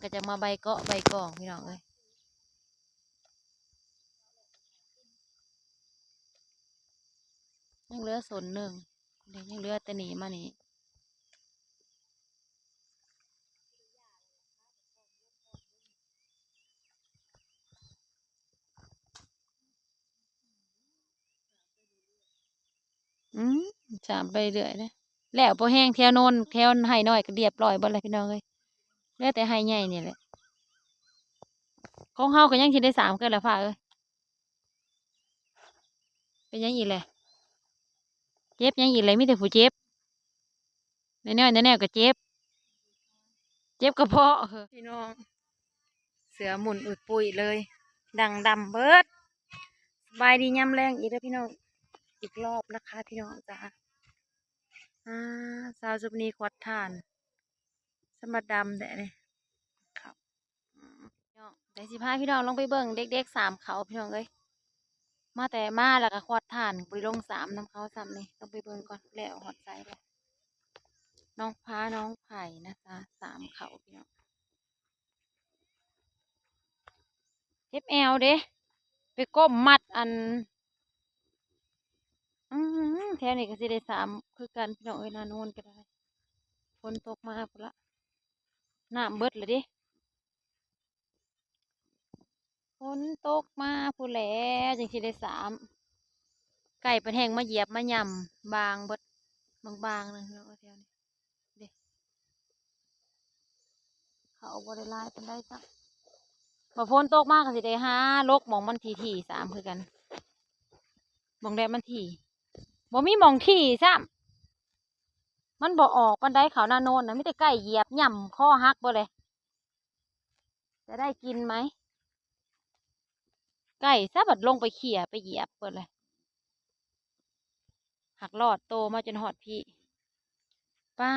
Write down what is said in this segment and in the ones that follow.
ກໍຈະມາໃບເກາະໃບກອງ ພີ່ນ້ອງເອີຍ. ຍັງເຫຼືອສົນໜຶ່ງ ນີ້ຍັງເຫຼືອແຕ່ນີ້ມານີ້. ອືມ ສາມໄປເລື້ອຍເດ້. ແລ້ວພໍແຮງແຖວໂນ້ນ ແຖວໄຮ່ນ້ອຍກໍລຽບຮ້ອຍເບິດແລ້ວ ພີ່ນ້ອງເອີຍ, ເຫຼືອແຕ່ໄຮ່ໃຫຍ່ນີ້ແຫຼະ. ຂອງເຮົາກໍຍັງຊິໄດ້ສາມຄືກັນລະ ຟ້າເອີຍ. ເປັນຫຍັງອີກແຫຼະ? ເຈັບຫຍັງອີກແຫຼະ? ມີແຕ່ຜູ້ເຈັບ. ນ້ອຍໆ ແນວໆ ກໍເຈັບ ເຈັບກະເພາະ ພີ່ນ້ອງ. ເສື້ອໝຸ່ນອຸດປຸ້ຍເລີຍ ດັງດຳເບິດ. ສະບາຍດີຍາມແລງອີກເດີພີ່ນ້ອງ ອີກລອບນະຄະພີ່ນ້ອງຈ໋າ. ອາ ສາວສຸບນີຂວດຖ່ານ ສະມາດຳແທ້ນີ້ ເຂົ້າ. ອືມ ເນາະ ດຽວຊິພາພີ່ນ້ອງລົງໄປເບິ່ງເດັກໆສາມເຂົ້າ ພີ່ນ້ອງເອີຍ. ມາແຕ່ມາແລ້ວກໍຄວດຖ່ານ ບໍ່ໄດ້ລົງສາມນຳເຂົາຊ້ຳນີ້. ລົງໄປເບິ່ງກ່ອນ ແລ້ວຮອດໃສແລ້ວ. ນ້ອງຟ້າ ນ້ອງໄຜ່ນະຄະ ສາມເຂົ້າ ພີ່ນ້ອງ. ເຈັບແອວເດ້ ໄປກົ້ມມັດອັນ ອືມ ແຖວນີ້ກໍຊິໄດ້ສາມຄືກັນ ພີ່ນ້ອງເອີຍ. ນາໂນນກໍໄດ້ ຝົນຕົກມາພຸ້ນລະ ນ້ຳເບິດລະເດ້. ຝົນຕົກມາພຸ້ນແຫຼະ ຈັ່ງຊິໄດ້ສາມ. ໄກ່ເພິ່ນແຮ່ງມາຢຽບມາຫຍ້ຳບາງເບິດ ບາງໆ ໜຶ່ງເນາະ ແຖວນີ້ເດ້. ເຂົ້າບໍ່ໄດ້ຫຼາຍປານໃດຊ້ຳ. ວ່າຝົນຕົກມາກໍຊິໄດ້ຫາຫຼົກໝ່ອງມັນຖີ່ໆ ສາມຄືກັນ ໝ່ອງໃດມັນຖີ່ ບໍ່ມີໝ່ອງຖີ່ຊ້ຳ. ມັນບໍ່ອອກປານໃດ ເຂົ້ານາໂນນນະ ມີແຕ່ໄກ່ຢຽບຫຍ້ຳ ຄໍຫັກເບິດເລີຍ. ຈະໄດ້ກິນໄໝ? ໄກ່ຊະບັດລົງໄປເຂ່ຍໄປຢຽບເບິດເລີຍ. ຫາກລອດໂຕມາຈົນຮອດພີ້. ປາ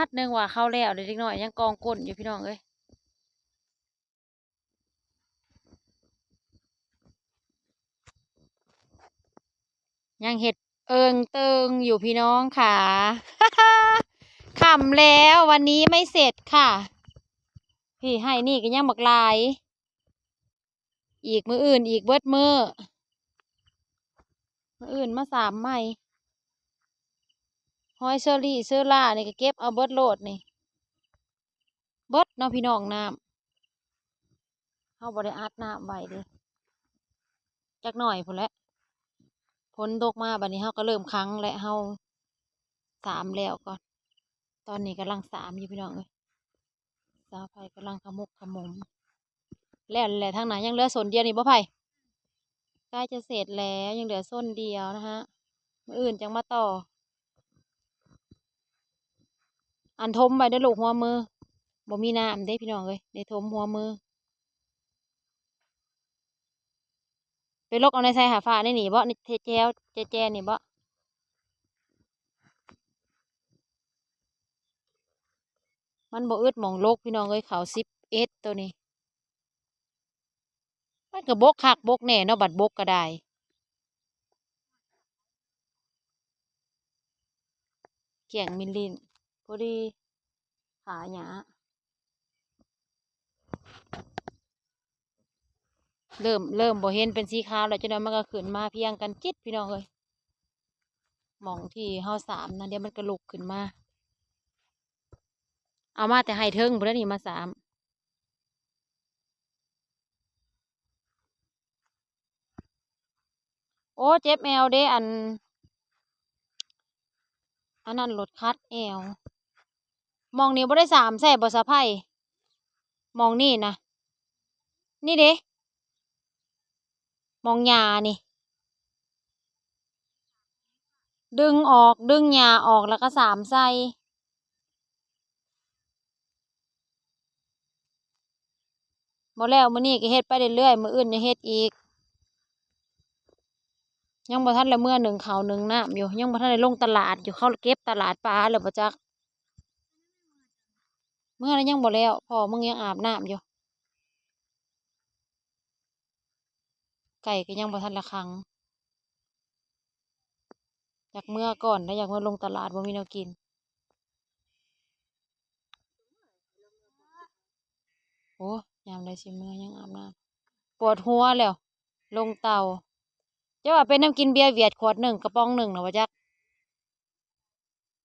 ດ ນຶກວ່າເຂົາແລ້ວເດ້ ເດັກນ້ອຍຍັງກອງກົ້ນຢູ່ ພີ່ນ້ອງເອີຍ. ຍັງເຮັດເອີ່ງເຕີງຢູ່ພີ່ນ້ອງຂາ. ຄ່ຳແລ້ວ ວັນນີ້ໄມ່ເສັດຄ່ະ. ພີ້ ໄຮ່ນີ້ກໍຍັງບັກຫຼາຍ ອີກມື້ອື່ນອີກເບິດມື້. ມື້ອື່ນມາສາມໃໝ່. ຫອຍເຊີຣີເຊີລ່ານີ້ກໍເກັບເອົາເບິດໂລດນີ້. ເບິດເນາະພີ່ນ້ອງ ນ້ຳ ເຮົາບໍ່ໄດ້ອັດນ້ຳໄວ້ເດ້ ຈັກໜ້ອຍພຸ້ນແຫຼະ. ຝົນຕົກມາບັດນີ້ເຮົາກໍເລີ່ມຂັງແຫຼະ ເຮົາສາມແລ້ວກ່ອນ. ຕອນນີ້ກຳລັງສາມຢູ່ພີ່ນ້ອງເອີຍ. ສາວໄພກຳລັງຂະໝົກຂະໝົມ. ແລ້ວແຫຼະ ທາງໜ້າຍັງເຫຼືອໂຊນດຽວນີ້ບໍ່ໄພ? ໃກ້ຈະເສັດແລ້ວ ຍັງເຫຼືອໂຊນດຽວນະຮະ. ມື້ອື່ນຈັ່ງມາຕໍ່. ອັນຖົມໄວ້ເດີລູກ ຫົວມື ບໍ່ມີນ້ຳເດ້ພີ່ນ້ອງເອີຍ ໄດ້ຖົມຫົວມື. ໄປຫຼົກເອົາໃນໄຊຫາຟ້າ ໃນນີ້ບໍ? ໃນແຈ ແຈ ແຈນີ້ບໍ? ມັນບໍ່ອຶດໝ່ອງຫຼົກພີ່ນ້ອງເອີຍ. ເຂົ້າສິບເອັດໂຕນີ້ ມັນກໍບົກຄັກບົກແນ່ເນາະ ບັດບົກກໍໄດ້. ແກ້ງມິນລິນ ພໍດີຂາຫຍ້າ ເລີ່ມ ເລີ່ມບໍ່ເຫັນເປັນສີຂາວແລ້ວ ຈັກໜ້ອຍມັນກໍຂຶ້ນມາພຽງກັນຈິດ ພີ່ນ້ອງເອີຍ. ໝ່ອງທີ່ເຮົາສາມນະ ດຽວມັນກໍລຸກຂຶ້ນມາ. ເອົາມາແຕ່ໄຮ່ເທິງພຸ້ນແຫຼະນີ້ມາສາມ. ໂອ້ ເຈັບແອວເດ້ ອັນ ອັນນັ້ນໂລດ ຂັດແອວ. ໝ່ອງນີ້ບໍ່ໄດ້ສາມໃສ່ບໍ່ສະໄພ? ໝ່ອງນີ້ນະ ນີ້ເດ້ ໝ່ອງຫຍ້ານີ້ ດຶງອອກ ດຶງຫຍ້າອອກ ແລ້ວກໍສາມໃສ່. ບໍ່ແລ້ວມື້ນີ້ກໍເຮັດໄປເລື້ອຍໆ ມື້ອື່ນຍັງເຮັດອີກ. ຍັງບໍ່ທັນລະເມືອໜຶ້ງເຂົ້າໜຶ້ງນ້ຳຢູ່ ຍັງບໍ່ທັນໄດ້ລົງຕະຫຼາດຢູ່ ເຂົາເກັບຕະຫຼາດປາແລ້ວບໍ່ຈັກ. ເມືອແລ້ວຍັງບໍ່ແລ້ວ ພໍ່ມຶງຍັງອາບນ້ຳຢູ່. ໄກ່ກໍຍັງບໍ່ທັນລະຂັງ. ຢາກເມືອກ່ອນ ແລ້ວຢາກເມືອລົງຕະຫຼາດ ບໍ່ມີແນວກິນ. ໂອ້ ຍາມໃດຊິເມືອ ຍັງອາບນ້ຳ ປວດຫົວແລ້ວ ລົງເຕົາ. ເຈົ້າວ່າເປັນນຳກິນເບຍຫວຽດຂວດໜຶ່ງ ກະປ໋ອງໜຶ່ງນະ ບໍ່ຈັກ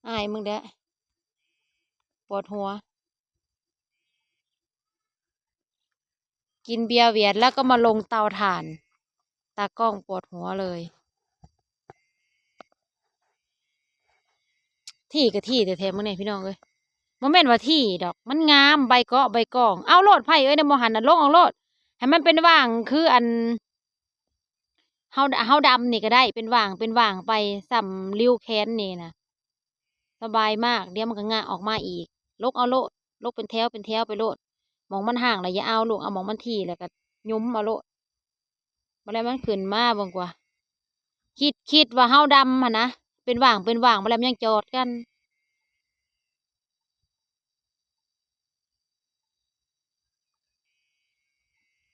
ອ້າຍມຶງແດ່ ປວດຫົວ. ກິນເບຍຫວຽດແລ້ວກໍມາລົງເຕົາຖ່ານ ຕາກ້ອງປວດຫົວເລີຍ. ຖີ່ກໍຖີ່ແທ້ໆ ມື້ນີ້ພີ່ນ້ອງເອີຍ ບໍ່ແມ່ນວ່າຖີ່ດອກ ມັນງາມ ໃບເກາະໃບກອງ. ເອົາໂລດ ໄພເອີຍ ນຳໝ່ອງຫັ້ນນະ ລົງເອົາໂລດ ໃຫ້ມັນເປັນຫວ່າງຄືອັນ ເຮົາ ເຮົາດຳນີ້ກໍໄດ້ ເປັນຫວ່າງ ເປັນຫວ່າງໄປ ສ່ຳລິ້ວແຂນນີ້ນະ ສະບາຍມາກ. ດຽວມັນກໍງະອອກມາອີກ ລົກເອົາໂລດ ລົກເປັນແຖວເປັນແຖວໄປໂລດ. ໝ່ອງມັນຫ້າງລະຢ່າເອົາ ລູກ ເອົາໝ່ອງມັນຖີ່ລະກໍຫຍຸມເອົາໂລດ. ບໍ່ແລ້ວມັນຂຶ້ນມາເບິ່ງກວ່າ ຄິດ ຄິດວ່າເຮົາດຳຫັ້ນນະ ເປັນຫວ່າງ ເປັນຫວ່າງ ບໍ່ແລ້ວມັນຍັງຈອດກັນ.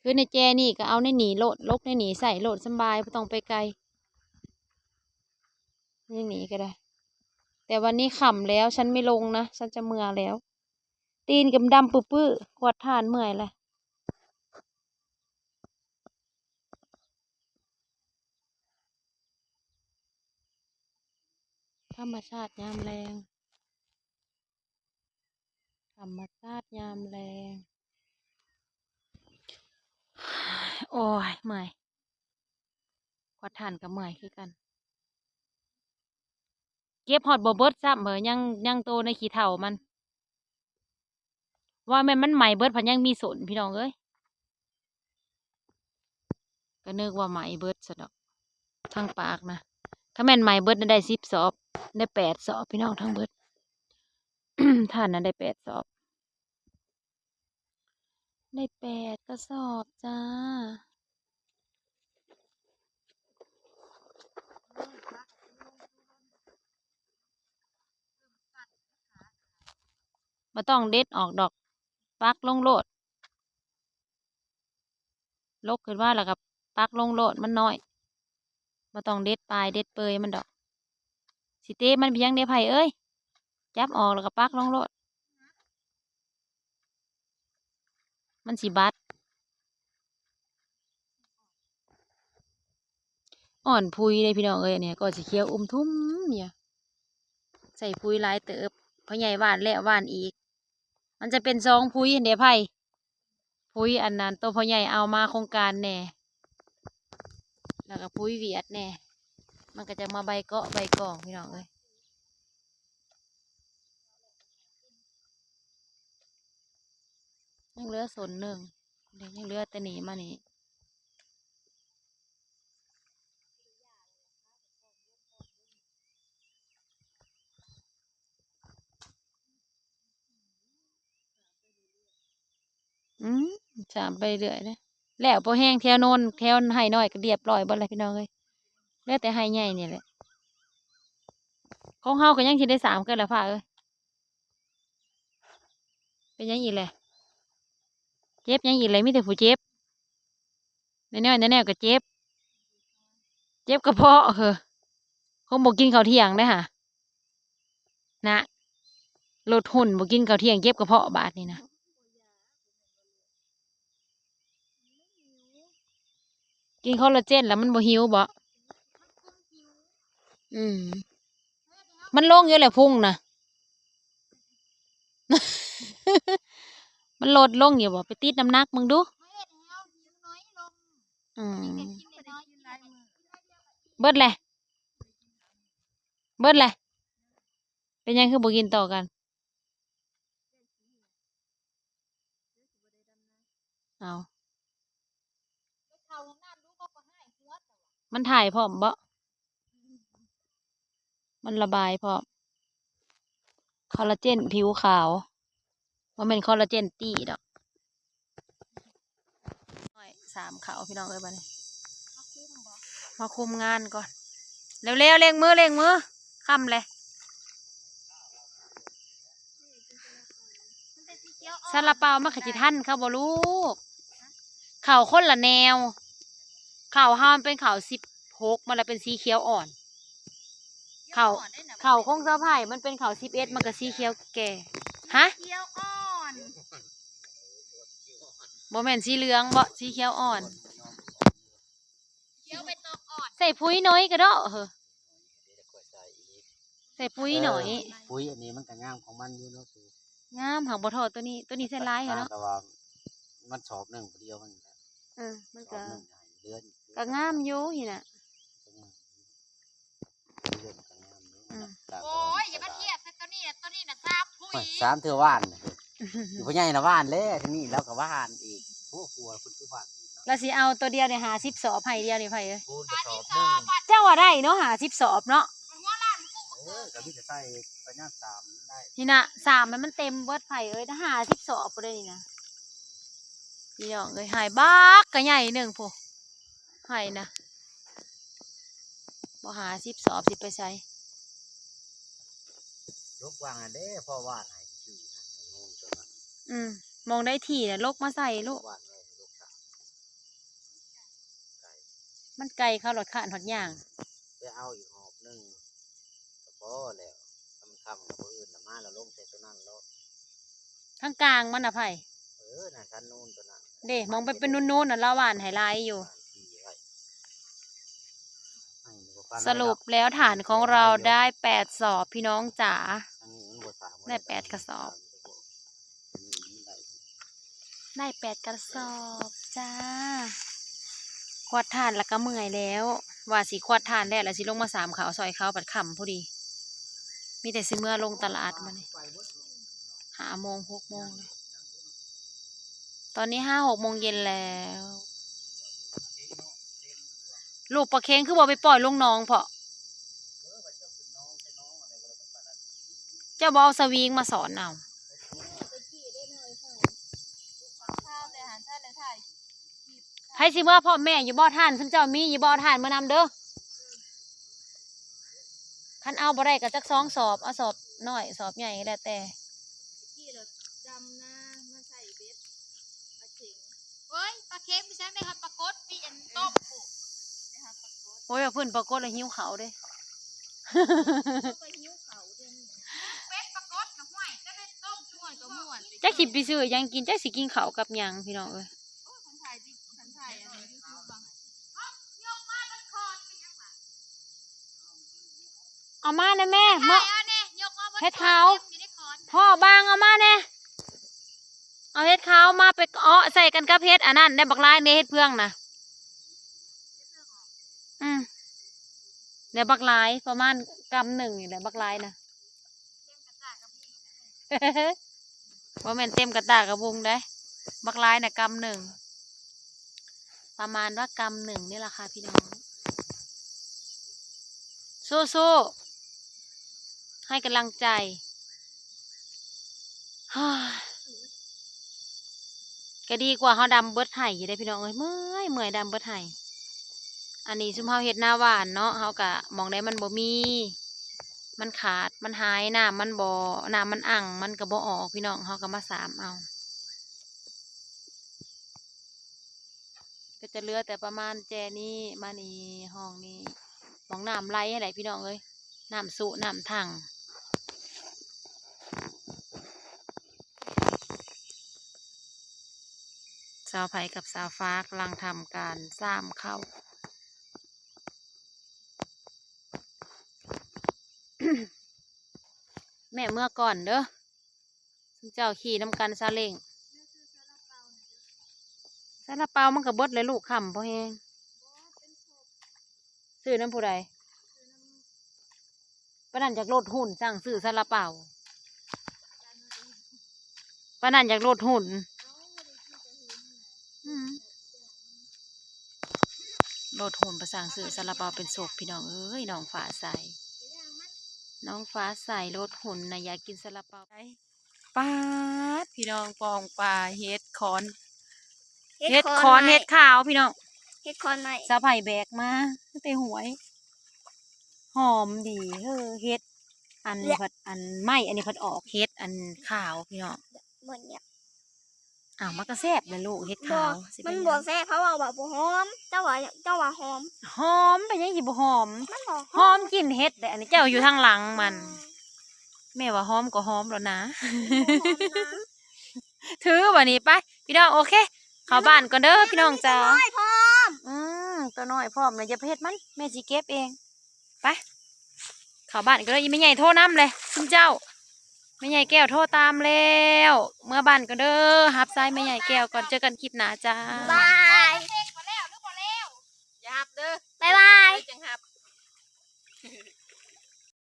ຄືໃນແຈນີ້ກໍເອົາໃນນີ້ໂລດ ຫຼົກໃນນີ້ໃສ່ໂລດ ສຳບາຍ ບໍ່ຕ້ອງໄປໄກ ໃນນີ້ກໍໄດ້. ແຕ່ວັນນີ້ຄ່ຳແລ້ວ ສັນໄມ່ລົງນະ ສັນຈະເມືອແລ້ວ. ຕີນກໍດຳປຶ້ໆ ຂວດຖ່ານເມື່ອຍແຫຼະ. ທຳມະຊາດຍາມແລງ ທຳມະຊາດຍາມແລງ. ໂອ້ຍ ເມື່ອຍ ຂວດຖ່ານກໍເມື່ອຍຄືກັນ. ເກັບຮອດບໍ່ເບິດຊ້ຳເອີຍ ຍັງ ຍັງໂຕໃນຂີ້ເຖົ່າມັນ. ວ່າແມ່ນມັນໄໝ້ເບິດ ພັດຍັງມີສົ້ນ ພີ່ນ້ອງເອີຍ. ກໍນຶກວ່າໄໝ້ເບິດຊັ້ນດອກ ທັງປາກນະ. ຄັນແມ່ນໄໝ້ເບິດນະ ໄດ້ສິບສອບ ໄດ້ແປດສອບ ພີ່ນ້ອງ ທັງເບິດ ທ່ານນະໄດ້ແປດສອບ. ໄດ້ແປດກະສອບຈ້າ. ບໍ່ຕ້ອງເດັດອອກດອກ ປັກລົງໂລດ. ຫຼົກຂຶ້ນມາແລ້ວກໍປັກລົງໂລດ ມັນນ້ອຍ. ບໍ່ຕ້ອງເດັດປາຍເດັດເປີຍມັນດອກ. ຊິເຕະມັນໄປຫຍັງເດໄພເອີຍ? ຈັບອອກແລ້ວກໍປັກລົງໂລດ ມັນຊິບັດ. ອ່ອນພຸຍເດ້ພີ່ນ້ອງເອີຍ ອັນນີ້ກໍຊິຂຽວອຸ່ມທຸ່ມຢູ່. ໃສ່ປຸຍຫຼາຍເຕີບ ພໍ່ໃຫຍ່ຫວ່ານແລ້ວຫວ່ານອີກ ມັນຈະເປັນສອງປຸຍຫັ້ນເດ້ໄພ. ປຸຍອັນນັ້ນ ໂຕພໍ່ໃຫຍ່ເອົາມາໂຄງການແດ່ ແລ້ວກໍປຸຍຫວຽດແດ່ ມັນກໍຈະມາໃບເກາະໃບກອງ ພີ່ນ້ອງເອີຍ. ຍັງເຫຼືອສົ້ນໜຶ່ງ ຍັງເຫຼືອແຕ່ນີ້ມານີ້. ອືມ ສາມໄປເລື້ອຍເດ້. ແລ້ວພໍແຮງແຖວໂນນ ແຖວໄຮ່ນ້ອຍກໍລຽບຮ້ອຍເບິດແລ້ວພີ່ນ້ອງເອີຍ ເຫຼືອແຕ່ໄຮ່ໃຫຍ່ນີ້ແຫຼະ. ຂອງເຮົາກໍຍັງຊິໄດ້ສາມເກີນລະພາເອີຍ. ເປັນຫຍັງອີກແຫຼະ? ເຈັບຫຍັງອີກແຫຼະ? ມີແຕ່ຜູ້ເຈັບ. ແນວໆ ແນວໆ ກໍເຈັບ ເຈັບກະເພາະ. ເຮີ ຄົງບໍ່ກິນເຂົ້າທ່ຽງເດ້ຫາ ນະ ລົດຫຸ່ນ ບໍ່ກິນເຂົ້າທ່ຽງ ເຈັບກະເພາະບາດນີ້ນະ. ກິນຄໍລາເຈນແລ້ວມັນບໍ່ຫິວບໍ? ອືມ ມັນລົງຢູ່ແຫຼະພຸງນະ ມັນລົດລົງຢູ່ບໍ? ໄປຕິດນ້ຳໜັກເບິ່ງດູ. ອືມ ເບິດແຫຼະ ເບິດແຫຼະ. ເປັນຫຍັງຄືບໍ່ກິນຕໍ່ກັນ? ເອົາ ມັນຖ່າຍພ້ອມບໍ? ມັນລະບາຍພ້ອມ. ຄໍລາເຈນຜິວຂາວ ບໍ່ແມ່ນຄໍລາເຈນຕີ້ດອກ. ນ້ອຍສາມເຂົ້າ ພີ່ນ້ອງເອີຍ ບາດນີ້ ມາຄຸມງານກ່ອນ. ເລັວໆ ເລັ່ງມື ເລັ່ງມື ຄ່ຳແລ້ວ. ຊາລາເປົາມັນກະຊິທັນເຂົາບໍ່ລູກ? ເຂົ້າຄົນລະແນວ ເຂົ້າເຮົາມັນເປັນເຂົ້າສິບຫົກ ມັນລະເປັນສີຂຽວອ່ອນ. ເຂົ້າ ເຂົ້າຂອງສາວໄພມັນເປັນເຂົ້າສິບເອັດ ມັນກະສີຂຽວແກ່. ຮະ? ຂຽວອ່ອນ. ບໍ່ແມ່ນສີເຫຼືອງເບາະ ສີຂຽວອ່ອນ. ຂຽວໃບຕອງອ່ອນ. ໃສ່ປຸ໋ຍໜ້ອຍກະເດາະເຮີ້. ໃສ່ປຸ໋ຍໜ້ອຍ. ເອີ ປຸ໋ຍອັນນີ້ມັນກະງາມຂອງມັນຢູ່ເນາະ. ງາມ ຫາກບໍ່ທໍ່ໂຕນີ້ ໂຕນີ້ໃສ່ຫຼາຍຫັ້ນເນາະ. ແຕ່ວ່າມັນສອບໜຶ່ງຜູ້ດຽວມັນ. ເອີ ມັນກະ ສອບໜຶ່ງໃຫ້ເດືອນ ກະງາມຢູ່ຫັ້ນນະ. ເດືອນກະງາມຢູ່. ອືມ ໂອ້ຍ ຢ່າມາທຽບໃສ່ໂຕນີ້ນະ ໂຕນີ້ນະສາມພຸ້ຍ ໂອ້ຍ ສາມເທື່ອຫວ່ານ. ຢູ່ພໍ່ໃຫຍ່ນະຫວ່ານແລ້ວ ທີນີ້ລາວກະຫວ່ານອີກ. ໂອ້ ຜົວເພິ່ນຄືຫວ່ານອີກເນາະ. ລາວຊິເອົາໂຕດຽວນີ້ຫ້າສິບສອບ ໄຮ່ດຽວນີ້ ໄຜເອີຍ. ປູນກະສອບໜຶ່ງ. ເຈົ້າວ່າໄດ້ເນາະ ຫ້າສິບສອບເນາະ. ເອີ ກະມີແຕ່ໃສ່ໄປຍາມສາມໄດ້ ນີ້ນະ ສາມມັນເຕັມເບິດ ໄຜເອີຍ. ຫ້າສິບສອບພຸ້ນເດ້ນີ້ນະ ພີ່ນ້ອງເອີຍ. ໄຮ່ບັກກະໃຫຍ່ໜຶ່ງພຸ້ນ ໄຮ່ນະ. ບໍ່ຫ້າສິບສອບຊິໄປໃສ? ລົກວາງຫັ້ນເດ້ ພໍຫວ່ານໃຫ້ຊື່ນະ ໂນ່ນຕົວນັ້ນ. ອືມ ໝ່ອງໃດທີ່ນະ ລົກມາໃສ່ໂລດ. ຫວ່ານໄວ້ໃຫ້ລູກສາວ ໄກ ມັນໄກ ເຂົາລະຄ້ານຮອດຍ່າງ. ໄປເອົາອີກຮອບໜຶ່ງກະພໍແລ້ວ. ຄ່ຳໆ ກະມື້ອື່ນລະມາລະລົງໃສ່ໂຕນັ້ນໂລດ. ທາງກາງມັນນະ ໄຜ? ເອີ ນະ ຄັນນູນໂຕນັ້ນເດ້ ມອງໄປເປັນນູນໆ ນັ້ນລະຫວ່ານໃຫ້ຫຼາຍຢູ່. ສະຫຼຸບແລ້ວ ຖ່ານຂອງເຮົາໄດ້ແປດສອບ ພີ່ນ້ອງຈ໋າ ໄດ້ແປດກະສອບ ໄດ້ແປດກະສອບຈ້າ. ຄວັດຖ່ານລະກະເມື່ອຍແລ້ວ ວ່າຊິຄວັດຖ່ານແລ້ວ ລະຊິລົງມາສາມເຂົ້າ ຊ່ອຍເຂົາ ບັດຄ່ຳພໍດີ. ມີແຕ່ຊິເມືອລົງຕະຫຼາດມື້ນີ້ ຫ້າໂມງ ຫົກໂມງແລ້ວ. ຕອນນີ້ຫ້າ ຫົກໂມງເຢັນແລ້ວ. ລູກປາເຄັງຄືບໍ່ໄປປ່ອຍລົງໜອງເພາະ? ເຈົ້າບໍ່ເອົາສະວິງມາສອນເອົາ? ໃຜຊິເມືອພ້ອມແມ່ຢູ່ບໍ່? ຖ່ານ ຊຸມເຈົ້າມີຢູ່ບໍ່? ຖ່ານເມືອນຳເດີ. ຄັນເອົາບໍ່ໄດ້ກະຈັກສອງສອບ ເອົາສອບນ້ອຍສອບໃຫຍ່ແລ້ວແຕ່. ຕະກີ້ລະດຳນາມາໃສ່ເບັດປາເຄັງ. ເອີຍ ປາເຄັງມີຊັ້ນໄດ້ຮອດປາກົດ ປີອັນຕົ້ມພຸ້ນ ໄດ້ຮອດປາກົດ. ໂອ້ຍ ວ່າເພິ່ນປາກົດລະຫິວເຂົ້າເດ້. ເປັນປາກົດນະ ຫ້ວຍ ຈະໄດ້ຕົ້ມຊ່ວຍກະມ່ວນ. ຈັກຊິໄປຊື້ຫຍັງກິນ ຈັກຊິກິນເຂົ້າກັບຫຍັງ ພີ່ນ້ອງເອີຍ. ໂອ້ຍ ຄັນຖ່າຍ ຄັນຖ່າຍອັນນີ້ YouTube ບາງ ເອົາມາແນ່ແມ່ ເອົາແນ່ ຍົກມາເບິດ ເຫັດຂາວ ເຕັມຢູ່ໃນຂອນ. ພໍ່ບາງ ເອົາມາແນ່ ເອົາເຫັດຂາວມາໄປເອາະໃສ່ກັນກັບເຫັດອັນນັ້ນໄດ້ ບັກຫຼາຍເດ້ ເຫັດເຜືອງນະ. ອືມ ໄດ້ບັກຫຼາຍ ປະມານກຳໜຶ່ງນີ້ແຫຼະ ບັກຫຼາຍນະ. ບໍ່ແມ່ນເຕັມກະຕ່າກະບຸງໃດ໋ ບັກຫຼາຍນະ ກຳໜຶ່ງ ປະມານວ່າກຳໜຶ່ງນີ້ລະຄ່ະພີ່ນ້ອງ. ສູ້ໆ ໃຫ້ກຳລັງໃຈ. ກະດີກວ່າເຮົາດຳເບິດໄຮ່ຢູ່ເດ້ພີ່ນ້ອງເອີຍ. ເມື່ອຍ ເມື່ອຍດຳເບິດໄຮ່. ອັນນີ້ຊຸມເຮົາເຮັດນາຫວ່ານເນາະ ເຮົາກະ ໝ່ອງໃດມັນບໍ່ມີ ມັນຂາດ ມັນຫາຍ ນ້ຳມັນບໍ່ ນ້ຳມັນອັ່ງ ມັນກະບໍ່ອອກພີ່ນ້ອງ ເຮົາກະມາສາມເອົາ. ກະຈະເຫຼືອແຕ່ປະມານແຈນີ້ມານີ້ ຮ່ອງນີ້ ໝ່ອງນ້ຳໄຫຼຫັ້ນແຫຼະພີ່ນ້ອງເອີຍ ນ້ຳຊຸ ນ້ຳຖັງ. ສາວໄພກັບສາວຟ້າກຳລັງທຳການສາມເຂົ້າ. ແມ່ເມືອກ່ອນເດີ ຊຸມເຈົ້າຂີ່ນຳກັນຊາເລັ້ງ. ຊາລາເປົາມັນກະເບິດແລ້ວລູກ ຄ່ຳພໍແຮງ. ຊື້ນຳຜູ້ໃດ? ປານນັ້ນຢາກລົດຫຸ່ນ ສັ່ງຊື້ຊາລາເປົາ ປານນັ້ນຢາກລົດຫຸ່ນ. ອືມ ລົດຫຸ່ນ ປະສັ່ງຊື້ຊາລາເປົາເປັນສົບ ພີ່ນ້ອງເອີຍ. ນ້ອງຟ້າໃສ ນ້ອງຟ້າໃສລົດຫຸ່ນນະ ຢາກກິນຊາລາເປົາ. ປາດ ພີ່ນ້ອງ ປ່ອງປາ ເຫັດຂອນ ເຫັດຂອນ ເຫັດຂອນ ເຫັດຂາວພີ່ນ້ອງ ເຫັດຂອນໄມ້ ສາວໄພແບກມາແຕ່ຫ້ວຍ. ຫອມດີເຮີ ເຫັດ ອັນນີ້ ເອີ ພັດ ອັນໄມ້ອັນນີ້ພັດອອກເຫັດອັນຂາວພີ່ນ້ອງ. ບໍ່ເນຍ ອ້າວ ມັນກະແຊບແຫຼະລູກ ເຫັດຂາວ. ບໍ່ ມັນບໍ່ແຊບ ເຂົາເວົ້າວ່າບໍ່ຫອມ. ເຈົ້າວ່າ ເຈົ້າວ່າຫອມ. ຫອມ ເປັນຫຍັງຊິບໍ່ຫອມ? ມັນບໍ່ຫອມ ຫອມກິ່ນເຫັດເດ້. ອັນນີ້ເຈົ້າຢູ່ທາງຫຼັງມັນ. ອືມ ແມ່ວ່າຫອມກໍຫອມແລ້ວນະ. ບໍ່ຫອມນະ. ຖືບາດນີ້ໄປ ພີ່ນ້ອງ ໂອເຄ. ເຂົ້າບ້ານກ່ອນເດີພີ່ນ້ອງຈ໋າ. ໂອ້ຍ ພ້ອມ ອືມ ຕົວນ້ອຍພ້ອມແລ້ວ ຢ່າໄປເຮັດມັນ ແມ່ຊິເກັບເອງ. ໄປ ເຂົ້າບ້ານກ່ອນເດີ. ອີ່ແມ່ໃຫຍ່ໂທນຳແຫຼະ ຊຸມເຈົ້າ. ແມ່ໃຫຍ່ແກ້ວໂທຕາມແລ້ວ. ເມືອບ້ານກ່ອນເດີ ຮັບສາຍແມ່ໃຫຍ່ແກ້ວກ່ອນ. ເຈີກັນຄລິບໜ້າຈ້າ. ບາຍ.